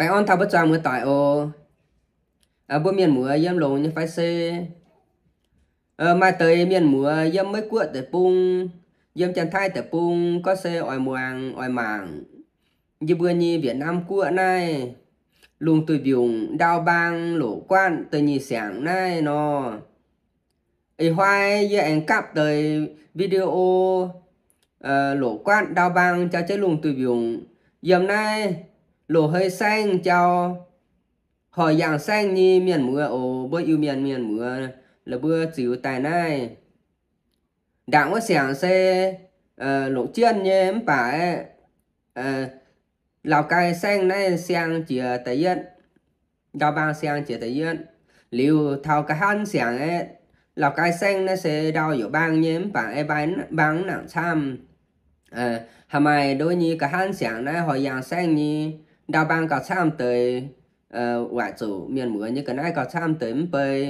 Aengx orn taux mbuo zuangx muoz-doic oc. Mbuo mienh muoz yiem longx nyei fai se maaih deix mienh muoz yiem Meiv Guoqv deic-bung, yiem Janx-Taiv deic-bung, gorngv se oix muangx oix mangc yie mbuo nyei Wietc Namv Guoqv naaiv lungh duih mbiungc ndau mbaang loqc guaatv da'nyeic siangx naaiv nor. Ih hnoi yie aengx gapv deix video loqc guaatv ndau mbaang jauv jienv lungh duih mbiungc yiem naaiv Loz-Hei Saengv jauv, horqc yangh saengv nyei mienh muoz oc. Mbuo Iu-Mienh mienh muoz, laaix mbuo ziux daaih naaiv. Ndaangc wuov siangx se longc jienv nyei mv baac aeqv, Laauv Gai Saengv naaiv siang jiex da'yietv, ndau mbaang siang jiex da'yietv. Liuz taux Ga'hanv siangx aeqv, Laauv Gai Saengv naaiv se ndau youc mbaang nyei mv baac aeqv, mbaang mv nangc camv. Haaix maaih ndo nyei Ga'hanv siangx naaiv horqc yangh saengv nyei ndau mbaang gauh camv deix, waaic zuqc mienh muoz nyei ga'naaiv gauh camv deix mv bei.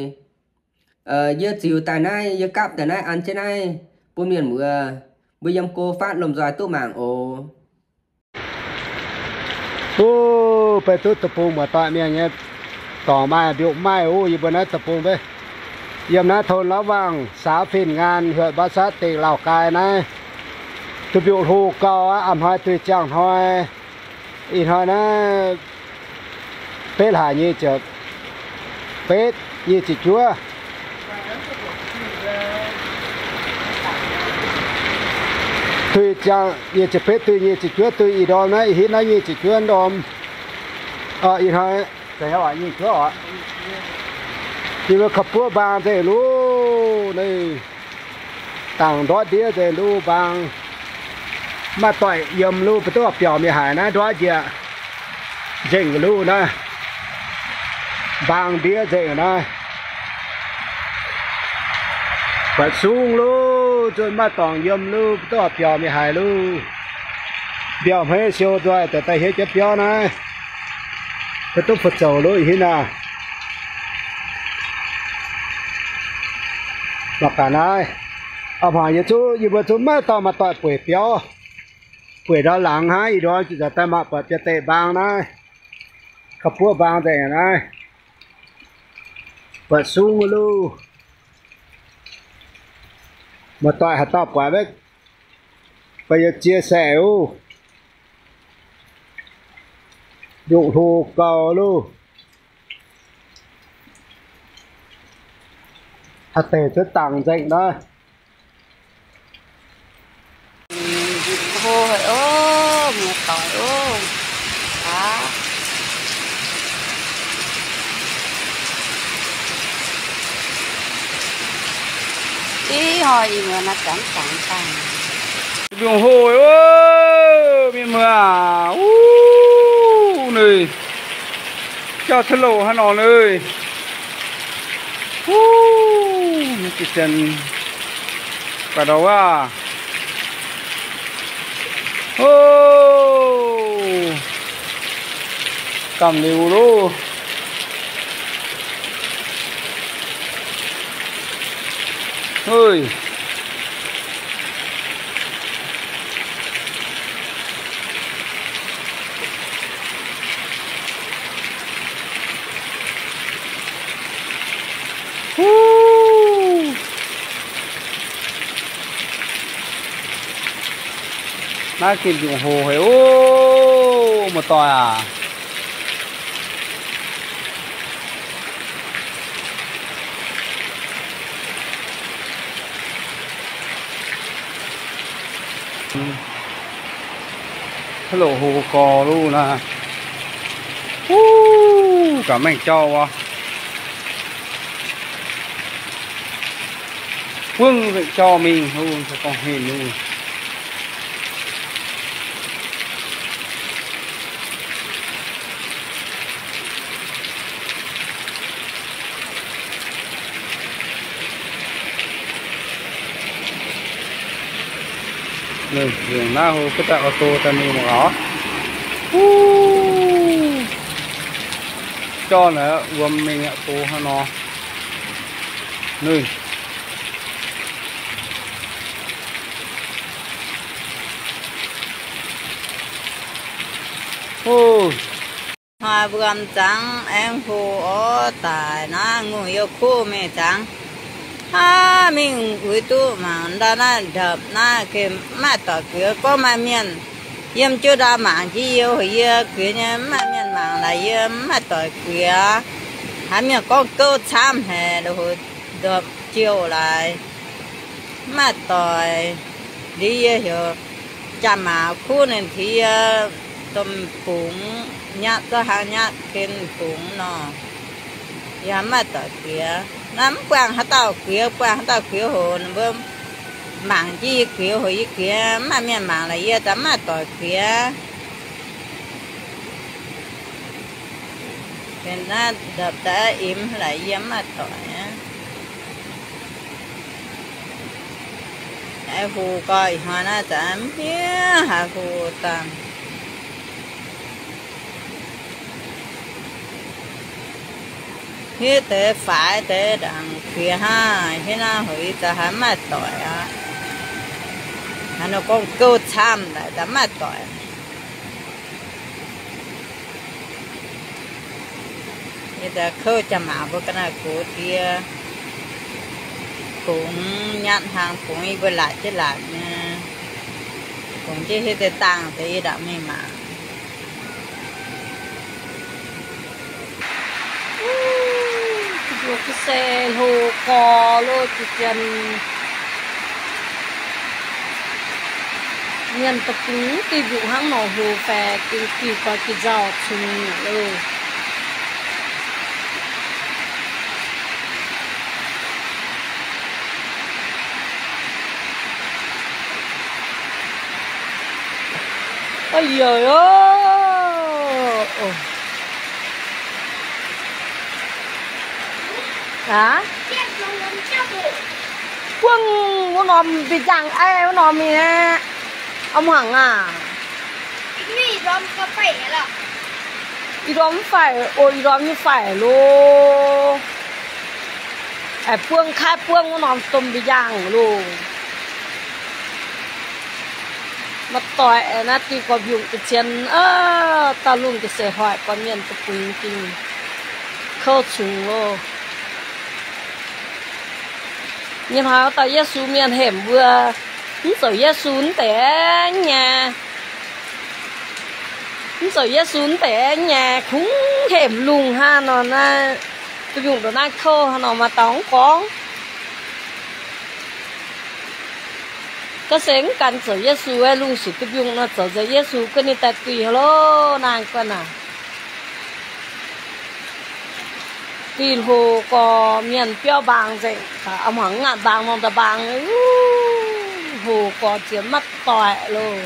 Yie ziux daaih naaiv, yie gapv daaih naaiv an jienv naaiv bun mienh muoz mbuo yiem go fatv lomh nzoih duqv mangc oc. Wuov, beiv duqv deic-bung muoz-doic mienh nyei dorngx maaih mbiuh maaih wuov, yie mbuo naaiv deic-bung beiv. Yiem naaiv โทนล้อวัง สา ฝิ่นงาน huyệnบาซ่า tỉnh ลาวคาย naaiv. Duqv mbiuh hlo gau aqv, a'hnoi duih ziangh hnoi. Ih hnoi naaiv betv hlaax nyic ziepc betv nyic ziepc juov. Duih ziangh nyic ziepc betv duih nyic ziepc juov duih ih ndorm naaiv, ih hitv naaiv nyic ziepc juov ndorm. Ih hnoi nyic ziepc juov oc. Yie mbuo ka'buoqv mbaang nzengc luv, naaiv dangc ndortv ndiev nzengc luv mbaang. Maaih doic yiem luv, mv duqv biaux mingh haic naaiv ndortv njiec nzengc luv naaiv. Mbaang ndiev nzengc naaiv. Buatc sung luv, zunh maaih dorngx yiem luv, mv duqv biaux mingh haic luv. Mbiauh hmeiv siou nzoih daaih daaih hietv jienv biauv naaiv. Mv duqv fu'zoux luv ih hitv naaiv. Mangc gaax naaiv. A'hmuangx yie zungv, yie mbuo zungv maiv dorh maaih doic bueix biauv. Bueix ndau laangz hnangv, ih ndorm ziouc daaih mangc buatc biauv-deic mbaang naaiv. Ka'buoqv mbaang nzengc naaiv. Buatc sung luv. Maaih doic haaix dauh buatc maiv, baac yie chia sẻ oc. Nyungc hlo gau luv. Haaix deix cuotv dangx nzengc naaiv. Hlo haic oc, muoz-doic oc. Aav. Ih hnoi ih muoz naaiv zanc zanc daaih. Mbiungc hoc oc, mienh muoz aac. Wuov, ninh jauv cuotv louh hnangv nor ninh. Wuov, mv baac daux wuov. Oc, gamh liuz loh. Hui. Huv. Naaiv gengh mbiungc hoc haic oc, muoz-doic aac. Haaix loc hoc gorx loh naaiv. Huv, gaax maengh jauv wuov. Buangv nzengc jauv mingh, huv, se gorngv hinh huv. Ninh naaiv hlo butv daaih auto daaih mingh mangc gaax. Huv, jauv naaiv wuom mingh aqv, go hnangv nor. Ninh, huv. Mbuo zangx aengx hoqc orv daic naaiv, ngongh youh kuv mingh zangx. Aav, mingh uix duqv mangc ndau naaiv ndapc naaiv gengh maiv doic guiex. Gorngv maaih mienh yiem jiu ndau mangc jienv yie, hoc yie guiex nyei, mv maaih mienh mangc laaix yie mv maaih doic guiex. Haiz mienh gorngv gouv camv haic, hoc ndorm jiouh laaix mv maaih doic. Liuz yie heuc jaa-maaz kuv ninh tengx yie domh bungx nyatv, zorqv hlaang nyatv ken bungx nor, yie mv maaih doic guiex. Naaiv mv buangh haaix dauh guiex, buangh haaix dauh guiex hoc ninh mbuo mangc jienv yie guiex, hoc yie guiex, mv maaih mienh mangc laaix yie za'gengh mv maaih doic guiex. Naaiv ndapc daaih imx laaix yie mv maaih doic aqv. Haiz hoc gau, ih hnoi naaiv za'gengh mv hiuv haiz hoc dangh. Hiuv deix faix deix ndaangc guiex hnangv, hiuv naaiv hoc yie za'gengh haiz mv maaih doic aqv. Haaix nor gorngv gouv camv laaix za'gengh mv maaih doic. Yie daaih kouv jaa-maaz mbuo ga'naaiv gox diex, bungx nyatv hlang, bungx yie mbuo laatc jienv laatc nyei, bungx jienv hiuv deix dangh deix yie ndaangc mingh mangc. Mbuo se hlo gorx lo, zien mienh deic-bung diuh mbiungc hnangv nor hlo faix, diuh diuh gorx diuh nzauh cun lo. Ov, youz ov. Aav, buangv wuov norm mbic njaangh aiv wuov norm mingh aqv. A'hmuangx aac, ih ndorm mv faix, o, ih ndorm nyei faix loh. Aengx buangv kaav buangv wuov norm domh mbic njaangh loh. Maiv doic, naaiv diuh gorx mbiungc ga'zien, dauh lungh ga'seix hoic gorx mienh deic-bung dingh kouv cungx loh. Nyei hnoi wuov dauh Yesu mienh hemx mbuo, mv zoux Yesu mv deix nyei, mv zoux Yesu mv deix nyei, kungx hemx lungh hnangv nor naaiv, duqv mbiungc ndongc naaiv kouv hnangv nor maaih dauh mv gorngv. Gorngv se mv gan zoux Yesu, lungh sic duqv mbiungc nor zoux nzengc Yesu, guov ninh daaih duih hlo naaiv guanh aac. Duih hlo gorx mienh biauv mbaang nzengc, a'hmuangx ngaatc mbaang nor da'mbaang, hlo gorx zien maiv doic loh.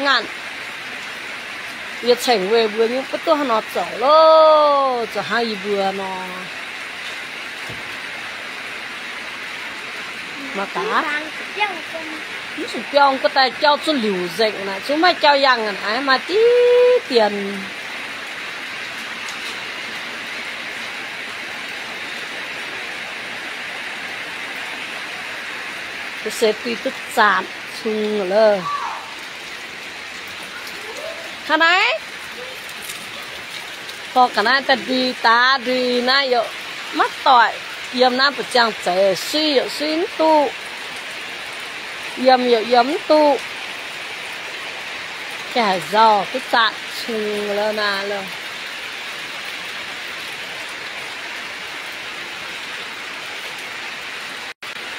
Ngaatc, yie cengx weih mbuo nyungc butv duqv haaix nor zoux loh, zoux hnangv yie mbuo nor. Mv zuqc biauv guov daaih jauv zuqc liuc nzengc naaic, zungv maiv jauv yangh naaic, maaih diqv dienx. Se duih duqv zaatc cung loh. Hnangv naaiv, dorh ga'naaiv daaih ndui daav ndui naaiv yaac maiv doic. Yiem naaiv mbu'ziex ziangh zeiz suiv yaac suiv mv duqv, yiem yaac yiem mv duqv. Jaa haic nzauh duqv zaatc cung loh naaiv loh.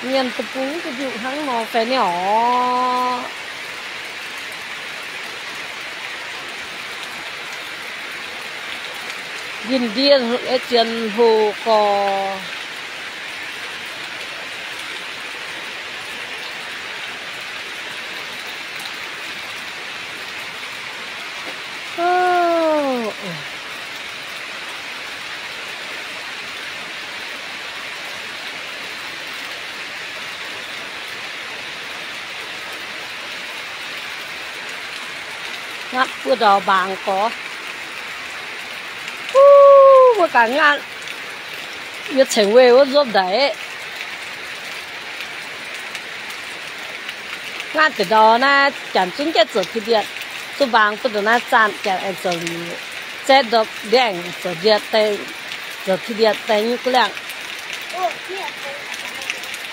Mienh deic-bung duqv mbiungc hnangv nor fai niv orqc. Njien-ndiev zien hlo gorx. Ngaatc buo ndau mbaang gorx. Wuov gaax ngaatc, yie cengx weih wuov nzuonx ndaic. Ngaatc deix ndau naaiv janx zungv jienv zoux ti ndietc, zuqc mbaang duqv ndongc naaiv zaanh janx aengx zoux liuz. Zaeqv ndorpc ndiangx zoux ndiatv daaih, zoux ti ndiatv daaih nyei gu'langh.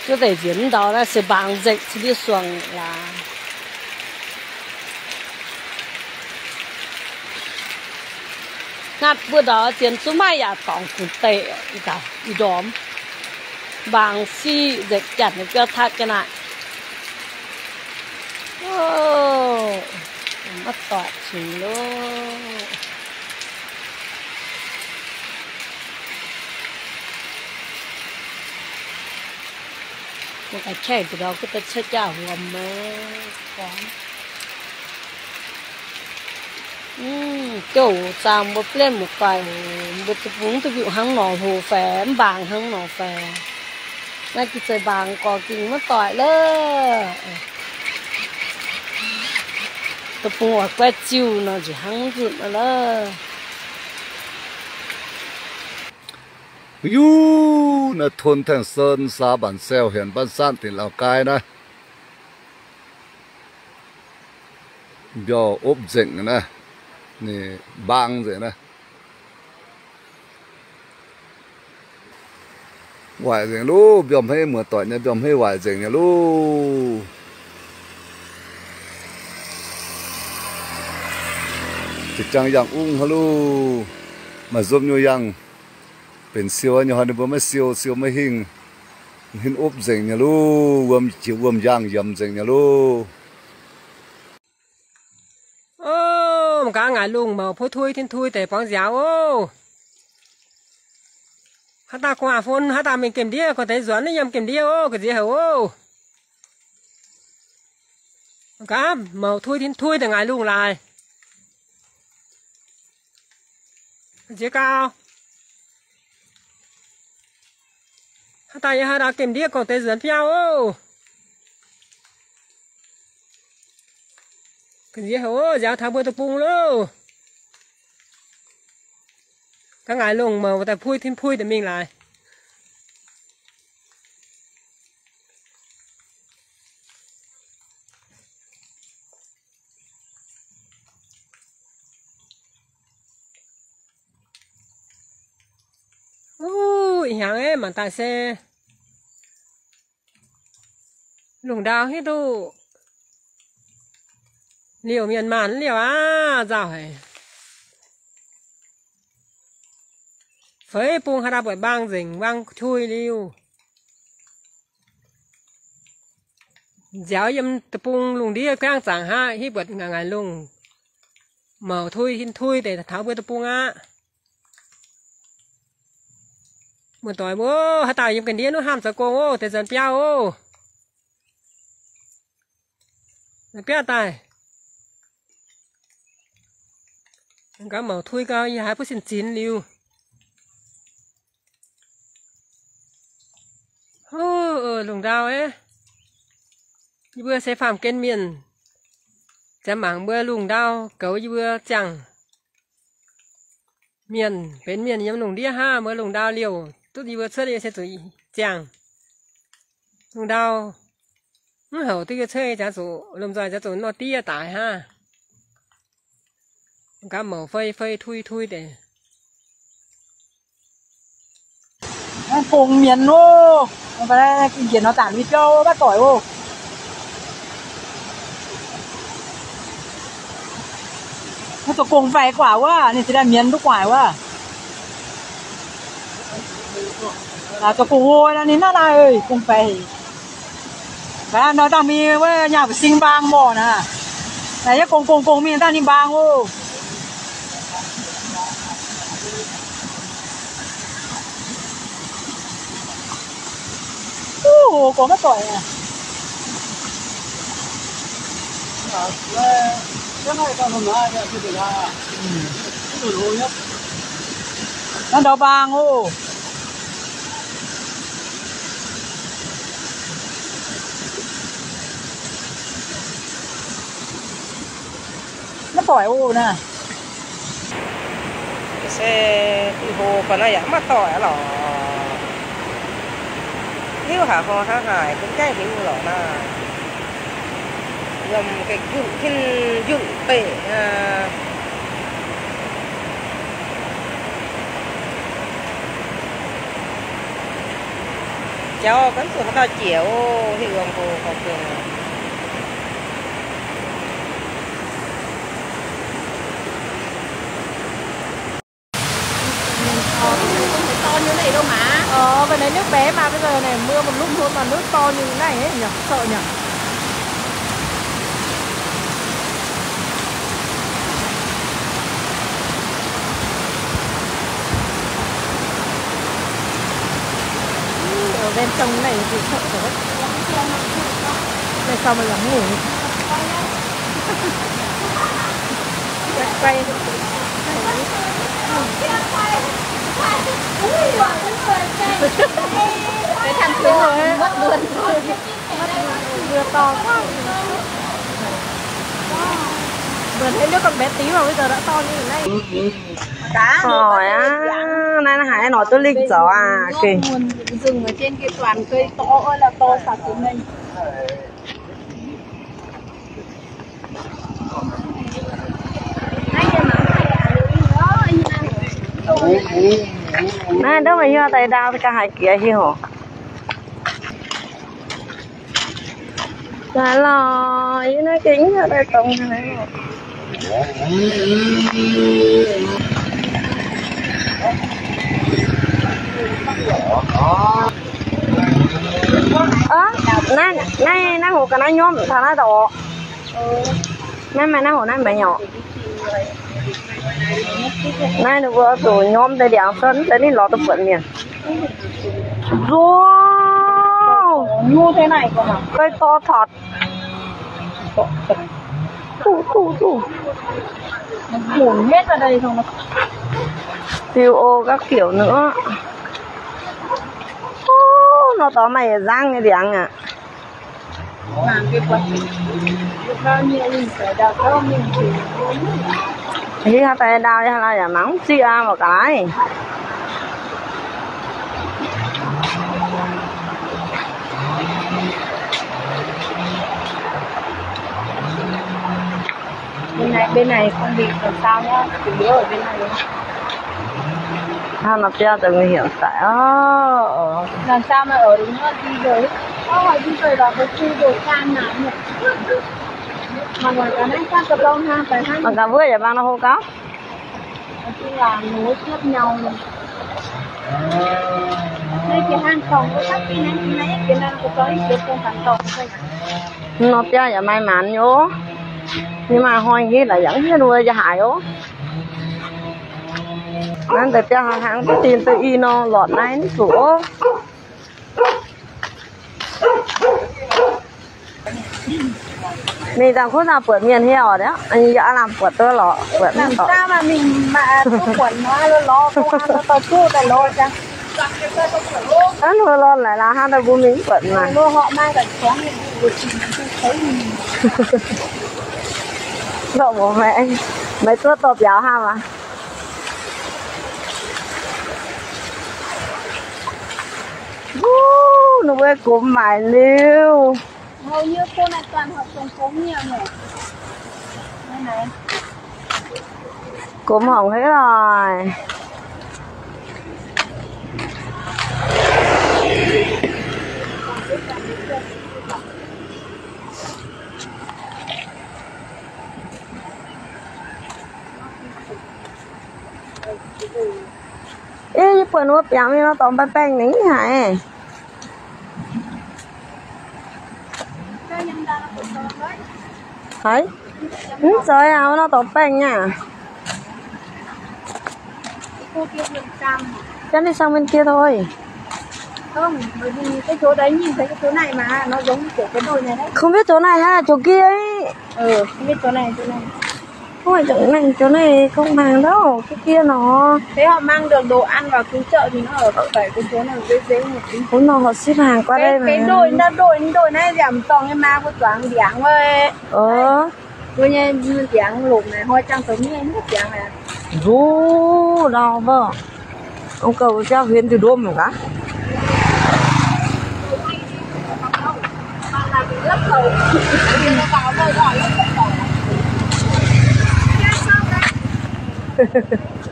Zuov deix nzienx ndau naaiv se mbaang nzengc cin ndiev suangx laaix. Naaiv mbuo ndau zien zuqc maaih yaac dorngx funx deic, ih ndorm mbaang siqv nzengc, janx nyei biauv tatv ga'naaiv. Maiv doic cingx loh. Mbuo ga'qaeqv ndau kuv daaih cuotv jaav wuom gorngv. Jouv zaang mbuo blenv muoz-doic, mbuo deic-bung duqv mbiuh hnangv nor hlo fai mv mbaang hnangv nor fai. Naaiv gitv zeiz mbaang gorx gengh maiv doic loh. Deic-bung oix guaiv ziuh nor nziex hnangv nzunc loh. Yuv, naaiv ถนนแท่งเซิน ซอยบ้านแซว เขตบ้านซ่าน tỉnh Lào Cai naaiv. Mbiauh opv nzengc naaiv, ninh mbaang nzengc naaiv. Waaic nzengc loh, mbiauh hmeiv muoz-doic nyei mbiauh hmeiv waaic nzengc nyei loh. Ziex jangx yangh ungv hnangv loh, maaih nzopv nyei yangh benx siou nyei hnoi ninh mbuo maiv siou, siou maiv hingh. Hinv opv nzengc nyei loh, wuom jiex wuom-yaangh yiemx nzengc nyei loh. Ov, mangc gaax ngaaic lungh mouc puv tui tin tui deix buangv nziaaux ov. Haaix dauh gu'nguaaz-fun, haaix dauh mingh gemh ndiev, gorngv deix nzuonx yiem gemh ndiev ov, ga'nziex haic ov. Mangc gaax mouc tui tin tui deix ngaaic lungh laaix. Ga'nziex gau. Haaix dauh yiem haaix dauh gemh ndiev, gorngv deix nzuonx biauv ov. Ga'nziex haic ov, nziaaux taux mbuo deic-bung loh. Gaax ngaaic lungh mouc daaih puix tin puix deix mingh laaix. Ov, ih hnyangx aeqv, mangc daaih se lungh ndau hiuv duqv liouh mienh maanh liouh aqv, nzauh haic. Feix bung haaix dauh buatc mbaang nzengc, mbaang tui liuz. Nziaaux yiem deic-bung lungh ndiev gaengh zaangc haic, hiuv buatc ngaaic lungh mouc tui hin tui deix taux mbuo deic-bung aqv. Muoz-doic mbuo, haaix dauh yiem ga'ndiev nuv haamh zoux gong oc, deix nzuonx biauv oc. Nzuonx biauv daaih. Gaax mouc tui gau, yie haiz buov sin zinx liuz. Hov, lungh ndau aeqv, yie mbuo se faam-gen mienh, ziangx mangc mbuo lungh ndau goux yie mbuo ziangh. Mienh benx mienh yiem lungh ndiev hnangv, mbuo lungh ndau liouh duqv yie mbuo cuotv, yie se zuqc ziangh. Lungh ndau mv houc duqv yie cuotv, ziangx zuqc lomh nzoih ziangx zuqc nor diev daic hnangv. Gaax mouc fei fei tui tui deix. Gong mienz oc. Njiec nor zaanc mbuo biauv maiv doic oc. Zoux gong faix guaax wuov, ninh zeix daaih mienz duqv guaax wuov. Zoux gong hlo nor ninh naaiv naaiv gong faix. Nor dangh mingh wuov nyaah buoc sing mbaang mborqv naaic. Naaic yie gong gong gong mingh dangh ninh mbaang oc. Uv, gorngv maiv doic aqv. Naaiv ndau mbaang oc. Maiv doic oc naaiv. Se diuh hlo gorn naaiv yaac maiv doic aqv lorqc. Hiuv haaix hnoi hnangv haaix, gunv jaiv hiuv lorqc naaiv. Yiem gengh njunh tin njunh beqc aqv. Jauv, ganh zuqc haaix dauh jiex oc, hiuv wuom hlo gorqv-guoqv. Ov, mv baac naaiv nyungc baeqc maaih, mv baac naaiv mbuo mv lungh hlo nor, ninh dorh nyei naaiv nyungc, sou nyungc. Ven sông này thì sợ rồi đấy. Này sao mà lắm ngủ. Quay, quay. Cái thằng Khuyến rồi ấy. Vừa to quá. Vừa thấy đứa còn bé tí mà bây giờ đã to như thế này. Hỏi á, nay nó hái nó tôi lịch gió à, kì. Dừng ở trên kia toàn cây to ơi là to sạt xuống đây. Naaiv ndov maaih hiuv daaih ndaau, ga'haaix jiex hiuv hov. Laaix lorh, yie naaiv gengh hiuv daaih dongh haaix. Ov, naaiv, naaiv, naaiv hoc ga'naaiv nyormv taux naaiv daaih oc. Naaiv maaih naaiv hoc naaiv maiv nyei oc. Naaiv ninh mbuo zuqc nyormv deix ndiangx cuotv, mv zeiz ninh lorz duqv buonc mienh. Nzuonx, nzuonx, deix dorh taux. Duqv, duqv, duqv. Diu o gapv kiuc nor. Nor dorh maaih yietc nzangv nyei ndiangx aqv. Hiuv haaix daaih ndaau yaac mangc mv zieqv aqv, mbuo gaax. Bên này, bên này không bị làm sao nhá, chủ yếu ở bên này. Hnangv nor biauv deix nguy hiểm daic oc. Làm sao mà ở đúng nó di rời. Có họ di rời là phải chui đổ sang nào nhỉ? Mà ngoài cả nãy chắc cái bông ha, phải ha. Mangc gaax mbuo yaac mangc nor hlo gauv. Nói chung là nối tiếp nhau. Đây chỉ hàng tổng có sắp tin nhắn tin nhắn cái nào có có ý kiến không phản tổng thôi. Nor biauv yaac maaih maanc nyei oc. Ninh maaih hnoi nqitv laaix yaac mv hiuv duqv yaac haiz oc. Naaiv deix biauv hnangv haaix dingh deix i nor lortc naaiv mv zuqc oc. Mingh dangh kuv nzauh buatc mienh hei oc, yie aav lamh buatc duqv lorqc, buatc mv lorqc. Aav, lorh lorh laaix laaix hnangv daaih mbuo mingh mv buatc maah. Ndortv mbuo maiv, maiv duqv dorh biaux hnangv maah. Wuov, ninh mbuo gomx maaic liuz. Gomx horngc haiv loih. Ih, yie buatc wuov biangx mingh nor dorngx baengh baengh ningv haic. Haiz, mv zoix aqv, wuov nor dorngx baengh nyei aqv. Jangv ninh sang mienh gie thôi. Không biết chỗ này hnangv, chỗ kia. Không phải chỗ này, chỗ này không mang đâu, cái kia nó. Thế họ mang được đồ ăn vào cứu trợ thì nó ở tại cái chỗ này dễ dễ một tí. Ủa, nó họ ship hàng qua đây mà. Cái đội, nó đội, đội này giảm tổng nhưng mà có toán điảng thôi. Ờ. Tôi nghe điảng lủng này, hoi trăng tôi nghe nó điảng này. Rú đau bơ. Ông cầu trao hiến từ đốm một cái.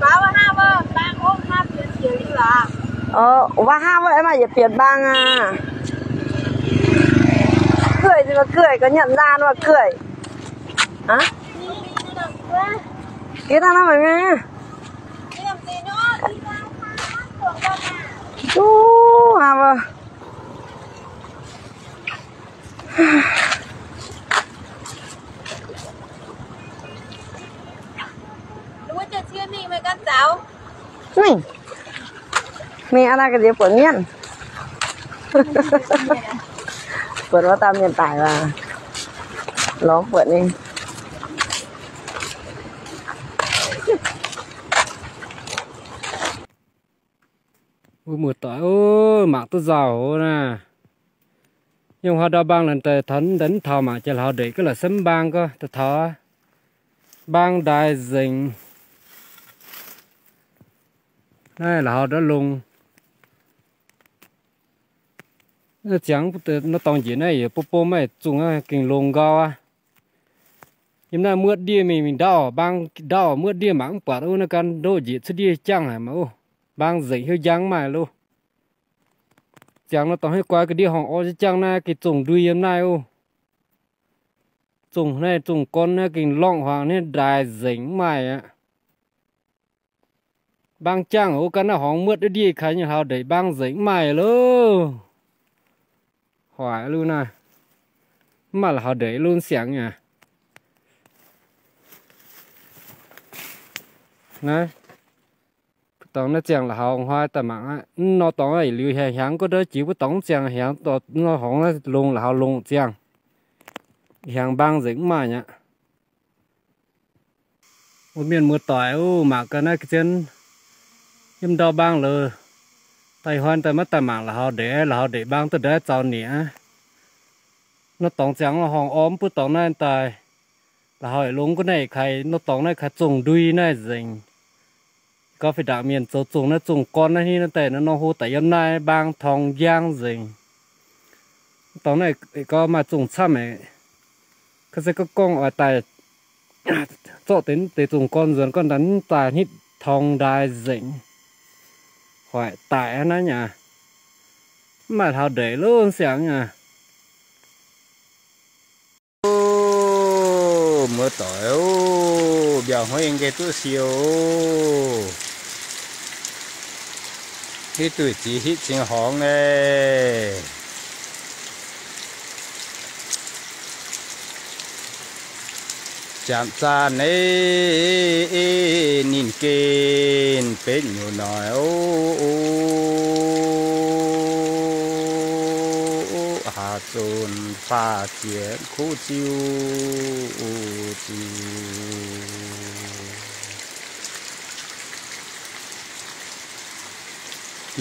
Báo ha bơ, ba hôm ha tiền tiền đi là. Waac hnangv wuov, maaih yietc bieqc mbaang aqv. Gueic, gueic, ga'nyiec nzaan wuov gueic. Geh dangh nor mangc nyei. Duqv hnangv wuov. Mingh, mingh aqv, naaiv ga'ndiev buatc mienh. Buatc wuov dauh mienh daic waac, lorz buatc ninh. Wuov muoz-doic, mangc duqv nzauh hov naaiv. Yiem huaax ndau mbaang lorqc, daaih taux mv taux mangc jiex la'haux ndeic gaax la'semv mbaang gorngv daaih taux mbaang ndaaix nzengc. Naaiv la'haux ndortv longx. Ziangx nor dorngx njiec naaiv yietc bom bom maaih zungh aqv, gengh longx nqau aqv. Yiem naaiv muotv ndiev mingh, mingh ndaauv, mbaang ndaauv muotv ndiev mangc mv buatc ov, naaiv gan ndoqv njiec cuotv ndiev jangv haic maiv ov. Mbaang nzengc hiuv njang maaih loh. Ziangx nor dorngx hiuv guai ga'ndiev horngh orv jangv naaiv gengh zongh ndui yiem naaiv ov. Zongh naaiv zongh gorn naaiv gengh lorngh huaangx naaiv ndaaix nzengc mv maaih aqv. Mbaang jangv ov, gan naaiv horngx muotv ndiev kaaix nyei la'haux ndeic mbaang nzengc mv maaih loh. Hoic luv naaiv, mv maaih la'haux ndeic luv siangx aqv. Naaiv, dorngx naaiv ziangh la'haux hnoi daaih mangc aqv. Mv nor dorngx yietc liuz hiaangx gorngv ndov jiex wuov dorngx ziangh hiaangx dorh nor horngx naaiv longx la'haux longx ziangh. Hiaangx mbaang nzengc mv maaih aqv. Mbuo mienh muoz-doic ov, mangc gaax naaiv ga'zien yiem ndau mbaang lorqc, daaih hnoi daaih maiv daaih mangc la'haux ndeic, la'haux ndeic mbaang duqv ndaav zaux nyieqc aqv. Nor dorngx ziangx horngh orv mv baac dorngx naaiv daaih la'haux longx gunv naaiv kaaix, nor dorngx naaiv kaaix zongh ndui naaiv nzengc. Gorngv fih ndaangc mienh zoux zongh naaiv zongh gorn naaiv hnangv naaiv daaih nor, nor hlo daaih yiem naaiv mbaang torngx njang nzengc. Dorngx naaiv gorngv maaih zongh camv aqv. Ga'sie gorngv gorngv oix daaih zorqv deix deix zongh gorn nzuonx gorngv daaih mv daaih hnitv torngx ndaaix nzengc. Hoic daic hnangv naaiv aqv. Mv maaih la'haux ndeic loh siangx aqv. Muoz-doic ov, mbiauz hueiv nqaih duqv siou, hitv duqv ziex hitv cingx horngx naaiv. Janx-zaanh naaiv ninh gen betv nyuoz noic ov, haax zunc faah ziex kuv ziuv ziuv.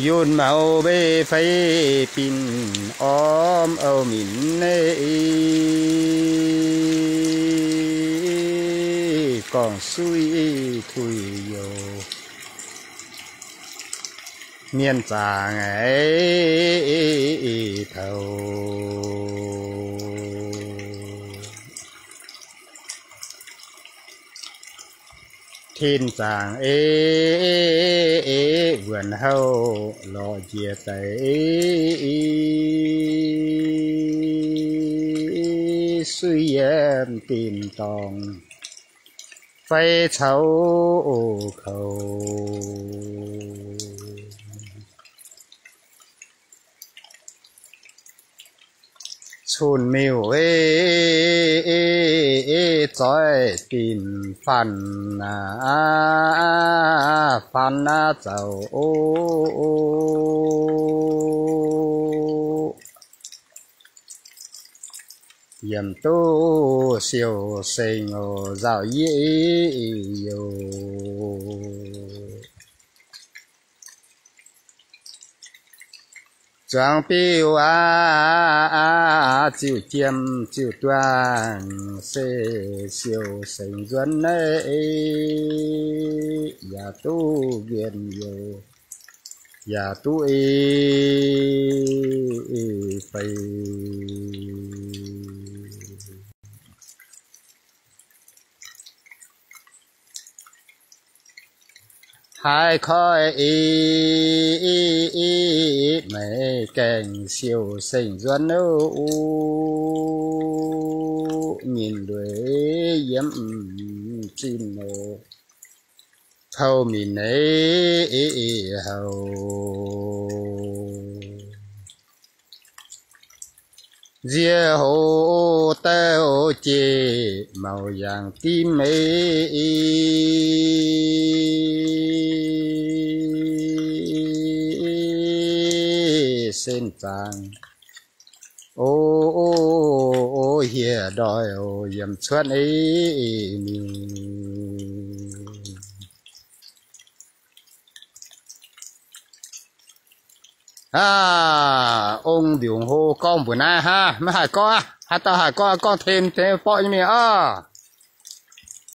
Yunh maux mbei fei binc orm ouh minc naaiv, gorngv suiv tuix youc mienh zaangc eix toux. Tin zaangc eix wuonc houh lorz njiec deix, suiv yiem dinc dorngh fai caux oc koux. Cun-miuh eix zoix dinc fanh, fanh zaux oc. Yiem duqv siou seng oc, nzauh yie youc. Zuangx biuv aqv, ziuh jiem ziuh duangh se siou seng nzuonx naaiv, yaac duqv nqien youc, yaac duqv ei fei. Haiz koi i, i, i, maiv gaengh siou seng nzuonx, o, nyinh lueic yiem zinh, o, kouv minc neix houx. Nzie houx douh jiex maux yangh dimv meix, sen zaangc, o, o, hieh ndoih, o, yiem cuotv ei mingh. Aav, ong mbiungc hlo gorngv mbuox naaiv, hnangv maiv haih gorngv aqv. Haaix dauh haih gorngv, gorngv tem, tem borqv nyei mingh oc.